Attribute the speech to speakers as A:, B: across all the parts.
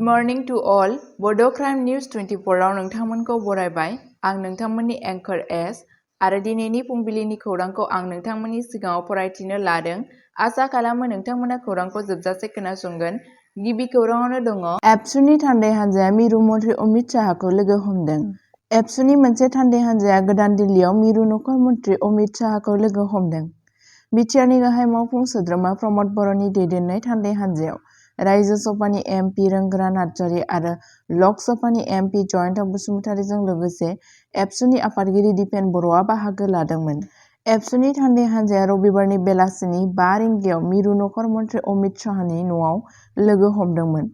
A: Morning to all बड' crime news 24 आव नोंथांमोनखौ बरायबाय। आं नोंथांमोननि एंकर एस आरो दिनैनि फुंबिलिनि खौरांखौ आं नोंथांमोननि सिगाङाव फरायथिनो लादों। आसा खालामो नोंथांमोना खौरांखौ जोबजासे खोनासंगोन। गिबि खौराङावनो दङ एबसुनि थान्दै हान्जाया मिरु मन्त्रि अमित शाहखौ लोगो हमदों। एबसुनि मोनसे थान्दै हान्जाया गोदान दिल्लीयाव मिरु नखर मन्त्रि अमित शाहखौ लोगो हमदों। बिटिआरनि गाहाय मावफुं सोद्रोमा प्रमद बर'नि दैदेननाय थान्दै हान्जायाव रायजो सभानि एमपि रोंगोरा नार्जारि आरो लक सभानि एमपि जयन्त बसुमतारीजों लोगोसे एबसुनि आफादगिरि दिपेन बर'आ बाहागो लादोंमोन। एबसुनि थान्दै हान्जाया रबिबारनि बेलासिनि 5 रिंगायाव मिरु नखर मन्त्रि अमित शाहनि न'आव लोगो हमदोंमोन।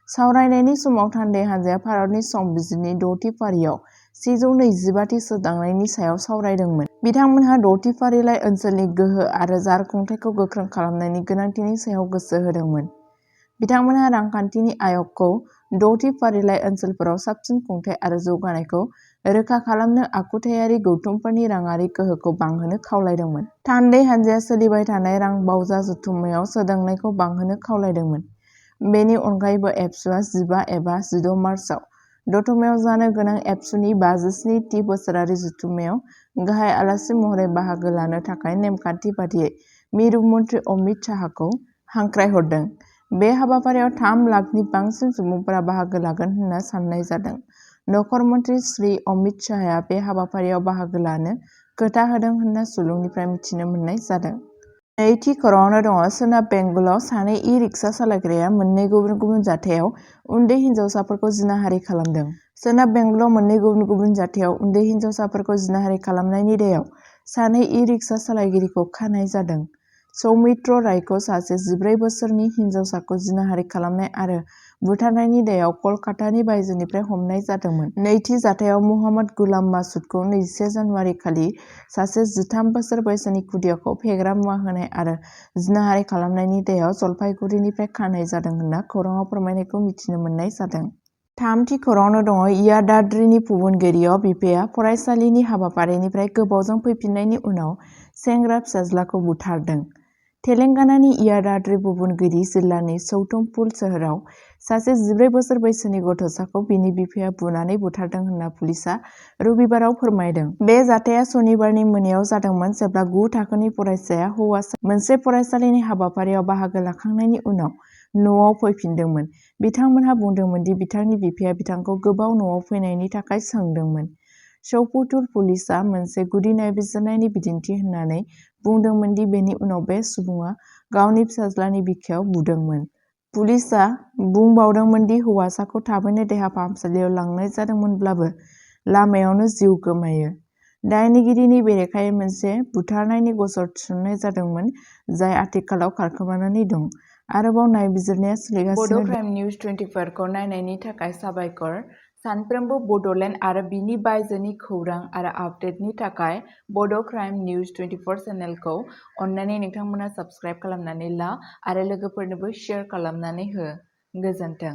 A: सावरायनायनि समाव थान्दै हान्जाया भारतनि संबिजिरनि 6थि फारियाव 125 थि सोदांनायनि सायाव सावरायदोंमोन। बिथांमोनहा 6थि फारिलाइ ओनसोलनि गोहो आरो जारखुंथायखौ गोख्रों खालामनायनि गोनांथिनि सायाव गोसो होदोंमोन। बिथांमोनहा रांखान्थिनि आय'गखौ 6थि फारिलाइ ओनसोलफोराव साबसिन खुंथाय आरो जौगानायखौ रोखा खालामनो आखुथायारि गौथुमफोरनि राङारि गोहोखौ बांहोनो खावलायदोंमोन। थान्दै हान्जाया सोलिबाय थानाय रां बावजा जथुम्मायाव सोदांनायखौ बांहोनो खावलायदोंमोन। बेनि अनगायैबो एबसुआ 15 एबा 16 मार्चआव दतमायाव जानो गोनां एबसुनि 57थि बोसोरारि जथुम्मायाव गाहाय आलासि महरै बाहागो लानो थाखाय नेमखान्थि बादियै मिरु मन्त्रि अमित शाहखौ हांख्रायहरदों। बे हाबाफारियाव 3 लाखनि बांसिन सुबुंफोरा बाहागो लागोन होनना साननाय जादों। नखर मन्त्रि श्री अमित शाहआ बे हाबाफारियाव बाहागो लानो खोथा होदों होनना सुलुंनिफ्राय मिथिनो मोननाय जादों। नैथि खौराङावनो दङ सोनाब बेंगलाव सानै इ-रिक्सा सालायग्राया मोननै गुबुन गुबुन जाथायाव उन्दै हिनजावसाफोरखौ जिनाहारि खालामदों। सोनाब बेंगलाव मोननै गुबुन गुबुन जाथायाव उन्दै हिनजावसाफोरखौ जिनाहारि खालामनायनि दायाव सानै इ-रिक्सा सालायगिरिखौ खानाय जादों। सौमित्र रायखौ सासे 14 बोसोरनि हिनजावसाखौ जिनाहारि खालामनाय आरो बुथारनायनि दायाव कलकातानि बायजोनिफ्राय हमनाय जादोंमोन। नैथि जाथायाव मुहम्मद गुलाम मासुदखौ 21 जानुवारि खालि सासे 13 बोसोर बैसोनि खुदियाखौ फेग्रा मुवा होनाय आरो जिनाहारि खालामनायनि दायाव जलपाइगुरिनिफ्राय खानाय जादों होनना खौराङाव फोरमायनायखौ मिथिनो मोननाय जादों। थामथि खौराङावनो दङ यादाद्रिनि पुबनगिरियाव बिफाया फरायसालिनि हाबाफारिनिफ्राय गोबावजों फैफिननायनि उनाव सेंग्रा फिसाज्लाखौ बुथारदों। तेलेंगानानि यादाद्रि पुबनगिरि जिल्लानि सौतुमपुल सोहोराव सासे 14 बोसोर बैसोनि गथ'साखौ बिनि बिफाया बुनानै बुथारदों होनना पुलिसआ रबिबाराव फोरमायदों। बे जाथाया सनिबारनि मोनायाव जादोंमोन जेब्ला 9 थाखोनि फरायसाया हौवासा मोनसे फरायसालिनि हाबाफारियाव बाहागो लाखांनायनि उनाव न'आव फैफिनदोंमोन। बिथांमोनहा बुंदोंमोन दि बिथांनि बिफाया बिथांखौ गोबाव न'आव फैनायनि थाखाय सोंदोंमोन। शौपुतुल पुलिसआ मोनसे गुदि नायबिजिरनायनि बिदिन्थि होननानै बुंदोंमोन दि बेनि उनाव बे सुबुङा गावनि फिसाज्लानि बिखायाव बुदोंमोन। पुलिसआ बुंबावदोंमोन दि हौवासाखौ थाबैनो देहा फाहामसालियाव लांनाय जादोंमोनब्लाबो लामायावनो जिउ गोमायो। दायनिगिरिनि बेरेखायै मोनसे बुथारनायनि गजर थिसननाय जादोंमोन जाय आथिखालाव खारखोमानानै दं। आरोबाव नायबिजिरनाया सोलिगासिनो दं। बड' क्राइम निउस 24 खौ नायनायनि थाखाय साबायखर। सानफ्रोमबो बड'लेण्ड आरो बिनि बायजोनि खौरां आरो आपडेटनि थाखाय बड' क्राइम निउस 24 चेनेलखौ अननानै नोंथांमोना साबस्क्राइब खालामनानै ला आरो लोगोफोरनोबो शेयार खालामनानै हो। गोजोन्थों।